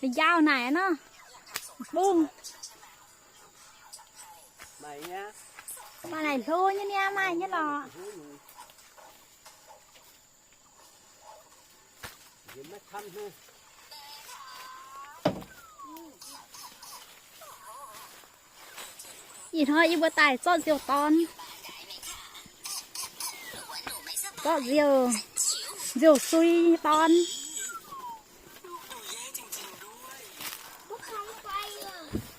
Njaaux naaic nor, bung. Maaih naaic hlo nyei niaa, maaih nyei lorqc. Ih hnoi yie mbuo daaih zorqv nziouv dorn, zorqv nziouv, nziouv sui dorn.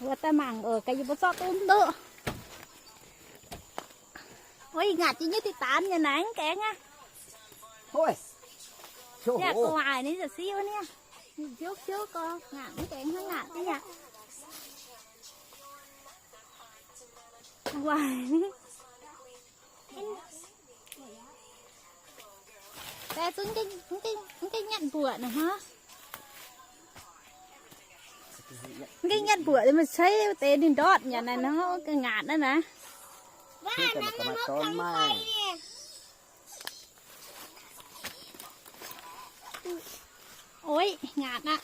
Wuov daaih mangc oc, gaax yie mbuo zorqv duqv mv duqv. Ov, ih ngaatc jiex nyei diqc daanx nyei naaiv mv gaengh aqv. Yaac gu'nguaaic ninh ziouc siou niaa. Ziouv ziouv gorx ngaatc mv gaengh hnangv ngaatc duqv yaac gu'nguaaic. Daaih zungv mv gaengh nyatv mbuoqc naaic hnangv. Mv gaengh nyatv mbuoqc maaih ceix deix ninh ndortv nyanc naaic hnangv, ngaatc naaiv naaiv. Oix ngaatc aqv.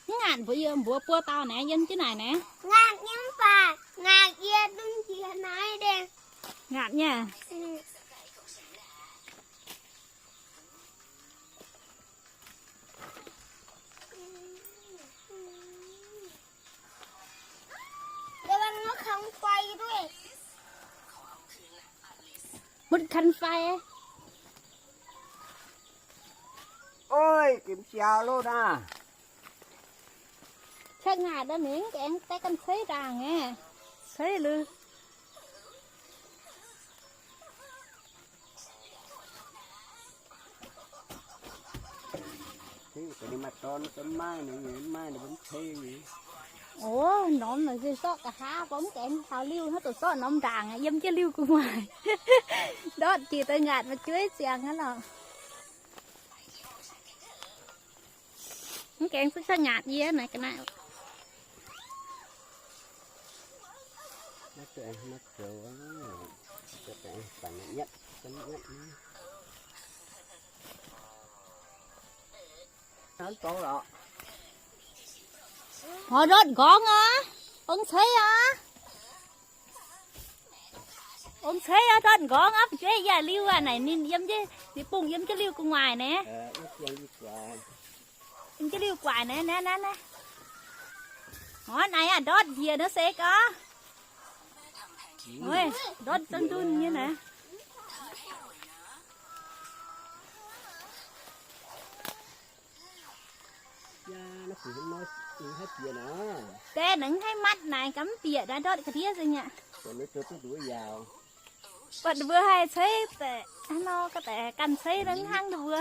Mv ngaatc mbuox yie, mbuox buo dauh naaiv, yiem jienv naaic naaiv. Ngaatc nyei mv baac ngaatc yie dungv njiec naaiv deix. Ngaatc nyei. Mutv kan fai. Oi, gem siaaux loh naah. Caqv ngaatc mingh aengx daaih ganh ceix ndaangc aqv. Ceix lui. Ov, norm naaic se zorqv nqa'haav mv gaengh taux liuh hnangv, zuqc zorqv norm ndaangc yiem jienv liuh gu'nguaaic. Ndortv jiex daaih ngaatc maaih jueiv ziangx aqv lorqc. Mv gaengh zungv caqv ngaatc yie naaic ga'naaiv. Ov, ndortv nqorngv aqv. Ong ceix aqv. Ong ceix aqv, ndortv nqorngv aqv, fu'jueiv yaac liuh aqv. Naaic ninh yiem jienv, ninh bungh yiem jienv liuh gu'nguaaic naaiv. Yiem jienv liuh gu'nguaaic naaiv, naaiv, naaiv. Ov, naaiv aqv, ndortv njiec nor se gorngv. Ndortv zangv ndunh nyei naaiv. Deix naaiv haih matv naaic gaax mv bieqc naaiv ndortv ga'ndiev nzengc aqv. Buatc ninh mbuo haih ceix daaih, hnangv nor ga'daic ganh ceix nor hnangv ninh mbuo.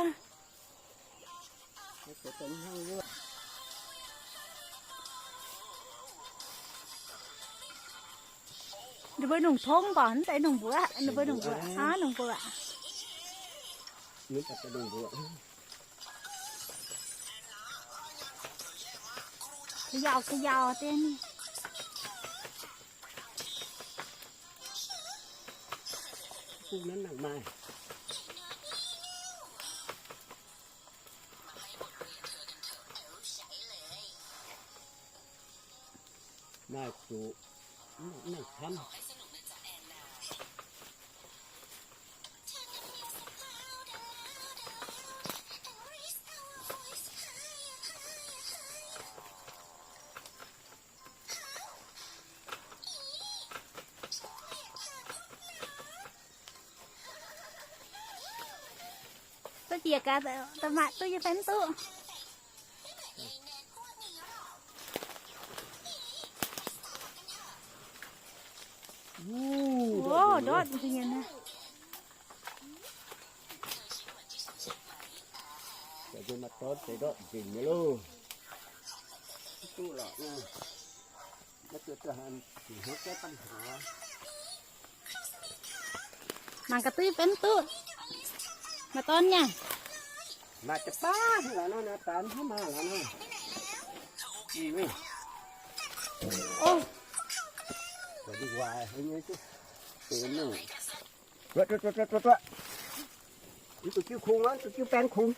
Ninh mbuo nungc tong mv baac mv zeiz nungc mbuoqc, ninh mbuo nungc mbuoqc, aav, nungc mbuoqc. Ga'yaauh ga'yaauh dien. Maaih zuqc mv nangc camv. Duqv jiex gaax, da'maah duqv nyei fai mv duqv? Ndortv nzengc nyei naaiv. Maaih dorn deix ndortv nzengc nyei loh. Mv duqv lorqc. Mangc gaax duqv fai mv duqv. Maaih dorn nyei. Maaih deix baav lorqc nor, daaih hnangv maaih lorqc nor. Zuqc jiu kungx aqv, zuqc jiu baeng kungx.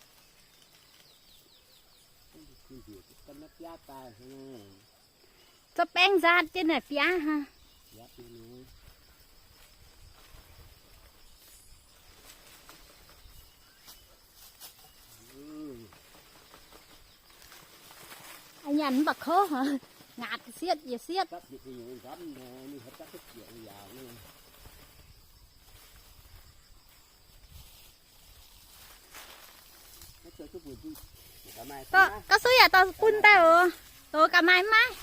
Zorqv baeng nzaatc jienv naaic biaav hnangv. Nyanc mv baac kouv, ngaatc sietv yietc sietv. Gauv suiv yaac dorh bun daaih oc. Oc, gaax maaih mv maaih.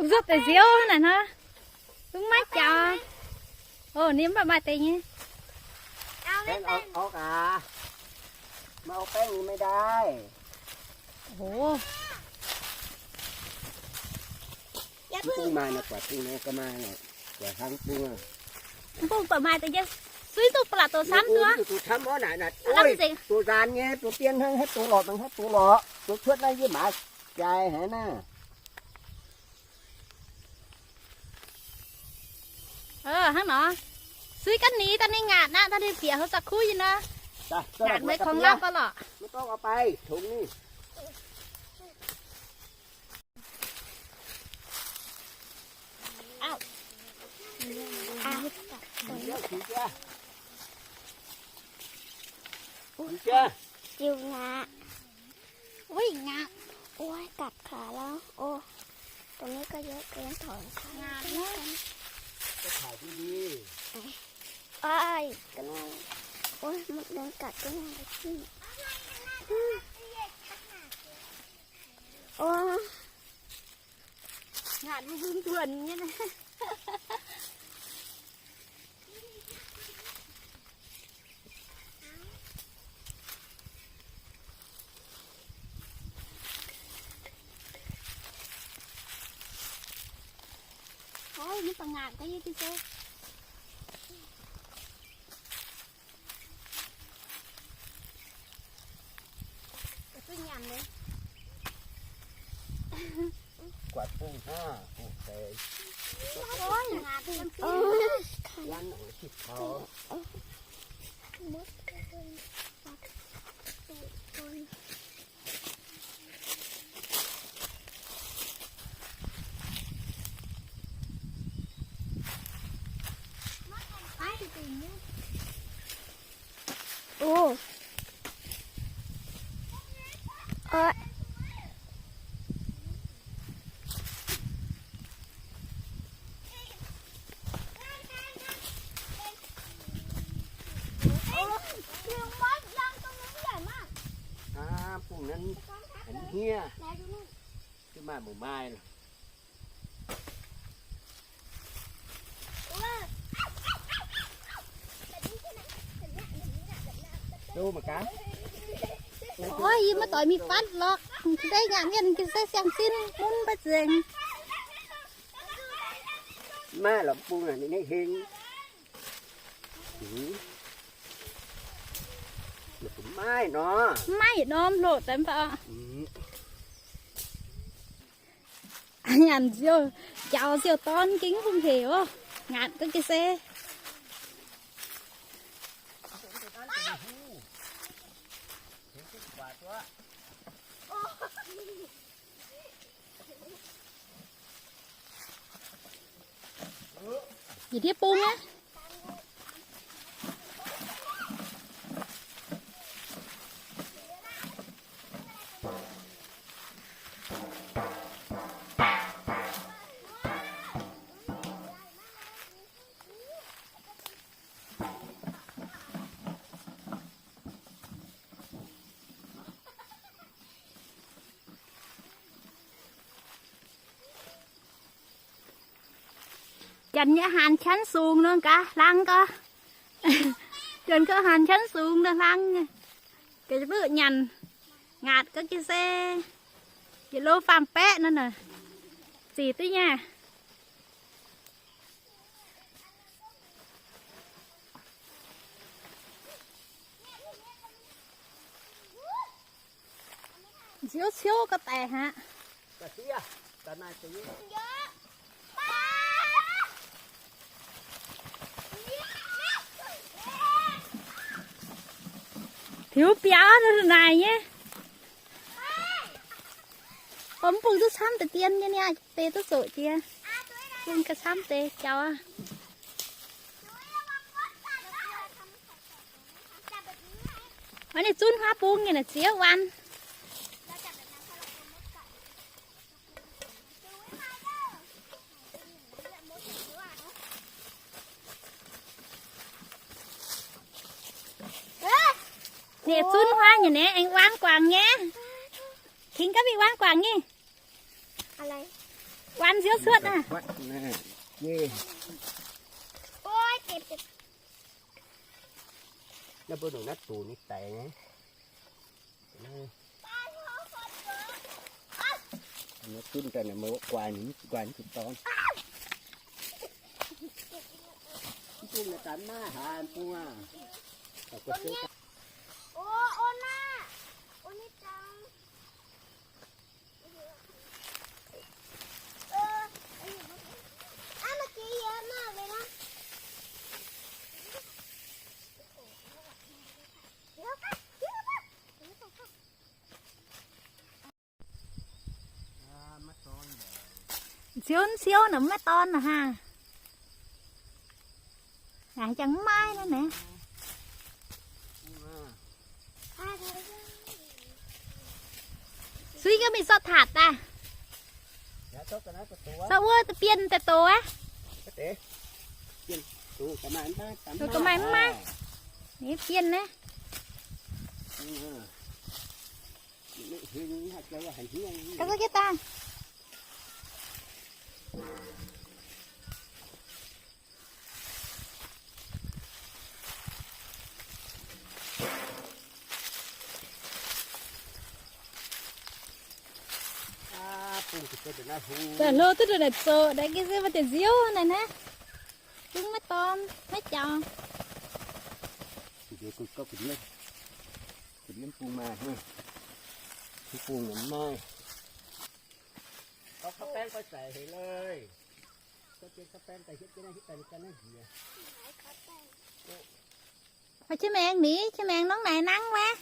Nzuopv deix nziouv naaic hnangv. Zungv maiv jaux. Oc, ninh mv baac maaih deix nyei. Mv bung maaih naaic, guaatc bung naaic, guaatc bung naaic, guaatc hnangv bung. Mv bung baac maaih deix nyei. Suiv duqv ba'laqc doz camv duqv. Doz camv orv naaic, naaic, doz nzaanx nyei, doz dien hnangv, haaix doz lorqc, mangc haaix doz lorqc, doz cuotv naaiv yie maaiz jaaix haic naaiv. Hnangv nor, suiv ganh nix daaih ninh ngaatc aqv, daaih ninh bieqc houv zaqc kuv nyei nor. Ngaatc meih kungx lapv aqv lorqc. Jiu ngaq. Ui, ngaq. Ui,กัดขาแล้ว โอ้ ตรงนี้ก็เยอะเกิน ถอนขา Ôi, cái này. Ôi, một đứa cặp cái này là chứ. Ôi. Ngạn hưng thuần như này. Ôi, nó toàn ngạn cái gì chứ. Tôi nhầm đấy. Quạt phun ha, phun tê. Ôi, ngạn con kia. Lăn ở thịt khó. Ôi. Ôi. Ơ, bung nor hniev. Mv maaih mbuo maaih lorqc. Ov, yie maiv doix mingh fatv lorqc. Deix nyanc mienh se siang-sin mun mbaih nzengc. Maiv lorqc, bung naaic ninh hengx. Maiv norm, maiv norm loh deix mv baac. Nyanc nziouv, jaux nziouv dorn gengh mv hec oc. Ngaatc ga'gengh se. Yie ndiev bung aqv. Janx nyei hnaangx qanv sung nor gaax hlang gaax. Janx gauh hnaangx qanv sung nor hlang. Ga'beuv nyanc, ngaatc ga'gengh se yietc lo faam-baeqv nor naaic, zic duqv nyei. Nziouv ciouv ga'daic haic. Ga'sie, ga'naaiv deix. Tiux biaux naaic nyei. Mv bung duqv camv deix dien nyei niaa, deix duqv zoqc jiex. Bung gauh camv deix jaux aqv. Ninh zunv huaav bung nyei naaic ziex wan. Ninh zunv huaav nyei naaiv, aengx wang guangc nyei. Kingx gaav mingh wang guangc nyei. Wan nziouv cuotv aqv. Naaiv mbuo nongc naaiv doqc ninh daic nyei. Naaiv zunv daaih naaic, meih guaax ninh, guaax ninh zuqc dorn. Mv bung naaic daaih maiv haaix bung aqv. Nziouv nziouv naaic maiv dorn naaic haa. Naaic jangx maiv naaiv naaic. Suiv gaav mingh sortv tatc daaih. Sortv wuov deix bienh daaih doz aqv. Ga'maaih mv maaih. Ninh bienh naaiv. Gaax, gaax, daaih. Daaih hlo duqv ndongc naaic zoqc, naaiv gengh se maaih deix nziouv naaic naaiv. Zungv maiv dorn, maiv jaux. Maaih qiex maengx ni, qiex maengx nongv naaic nangv wuov.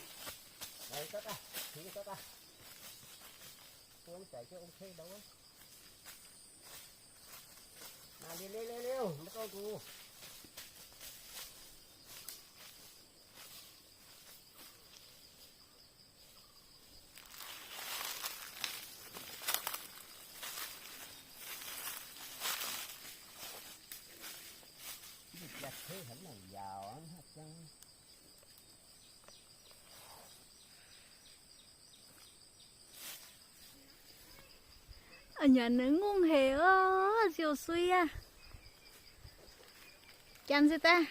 Nyanc ngongh hec oc, ziouc sui aqv. Janx se daaih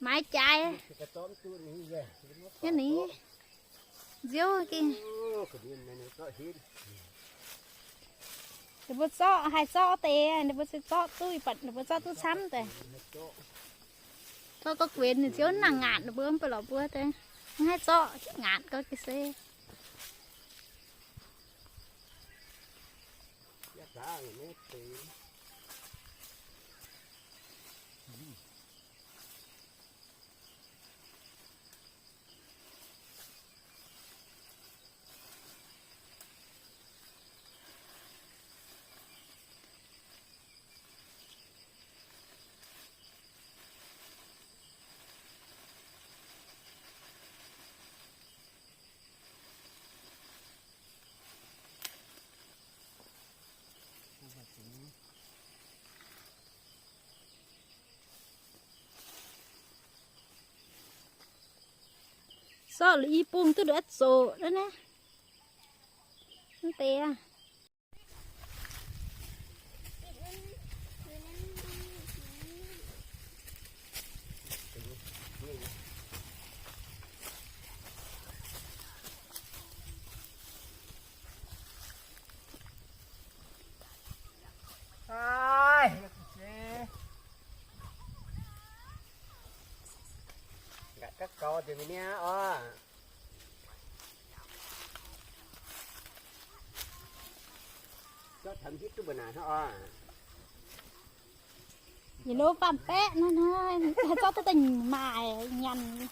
maaiz jaaix. Nziouv gengh. Ninh mbuo zorqv, haih zorqv deix, ninh mbuo se zorqv duqv, ninh mbuo zorqv duqv camv deix. Zorqv gorqv-guenx ninh ziouv nangc ngaatc ninh mbuo mv baac lorqc mbuo deix. Mv haih zorqv ngaatc gorqv ga'sie. Sorqv liuz i bung duqv ndongc zoqc naaiv. Mv deix aqv. Nqa'gapv gaux nzengc mi'aqv oc. Zorqv taux hitv duqv mbuo naaic hnangv oc. Yietc lo faam-baeqv naaiv, haih zorqv duqv daaih maaic nyanc.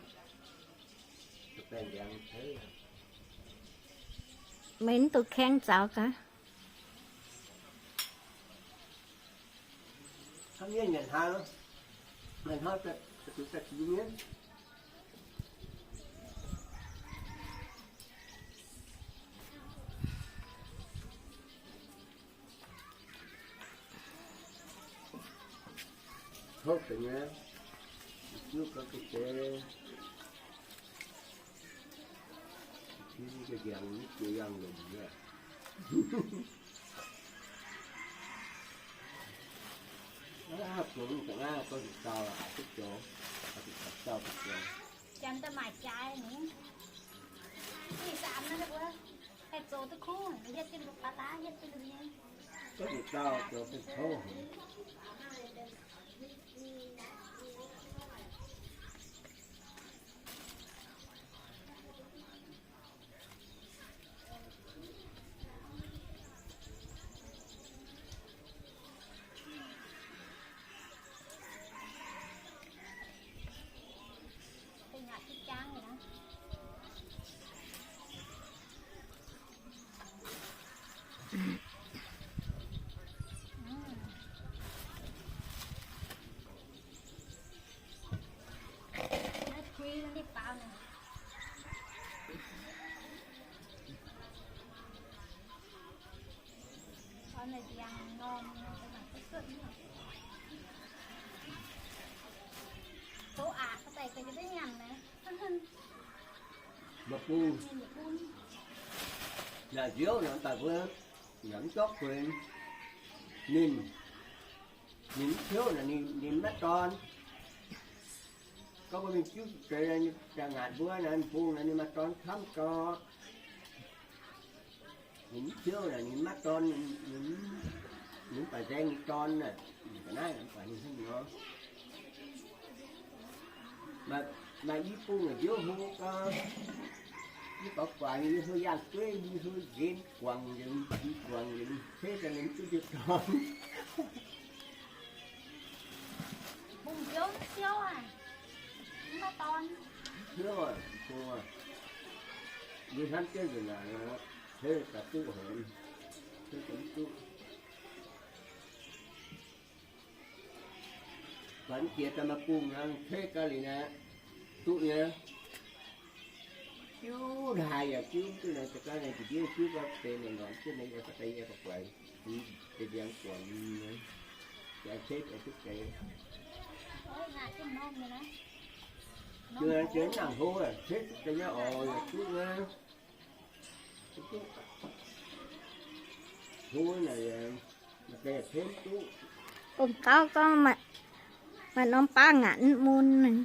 Meih mv duqv kaeng zaux gaax. Hnangv mienh nyanc hnoi, nyanc hnoi daaih, daaih, daaih, daaih mienv. Tov deix nyei, juv gau duqv deix, tiv nyei ndiangx mv jiex yangh lomc nyei. Aa, zuangx ga'naaiv gorngv zuqc dauh aqc duqv zoux, aqc duqv zoux duqv zoux. Janx daaih maaic jaaix nyei. Ih zanc naaiv mbuo haih zoux duqv kungx, mbuo hietv jienv mbuo baav daav hietv jienv mbuo nyei. Gorngv zuqc dauh zoux duqv tov. Maaih bung, yaac nziouv naaic daaih mbuo, yaac mv zorqv kuinx ninh, ninh mv tiuv naaic ninh, ninh maiv dorn. Gorngv mbuo mingh jiuv deix, jaa ngaatc mbuo naaic, bung naaic ninh maaih dorn camv gau. Ninh mv tiuv naaic ninh maiv dorn, ninh mv baac nzaeng ninh dorn naaic, ga'naaiv mv baac ninh hnangv nor. Maaih i bung naaic nziouv hlo gau, yie gorngv guangc, yie hlo yangh dueiv, yie hlo nqenx guangc nzengc, i guangc nzengc, ceix daaih ninh duqv njiec dorn. Bung nziouv mv tiuv aqv. Mv maaih dorn. Tiuv aqv, bung aqv. Yie hnamv jienv nzunc naaic, ceix daaih duqv haic, ceix daaih mv duqv. Buatc mv jiex daaih maaih bung nor, ceix gau liuz naaic, duqv nyei. Jiuv haaix yaac jiuv mv duqv naaic, za'gengh naaic njiec ndiev jiuv gau deix naaic, nyanc jienv naaic, yie ga'deix yie ga'guaix, deix ndiangx guangc nyei, jaa ceix daaih duqv deix. Jiex nangc hlo, ceix duqv deix nyei oc, yaac duqv nyei. Hlo naaic, maaih deix ceix mv duqv. Ong gauv gorngv maaih norm baav ngaatc mv mun.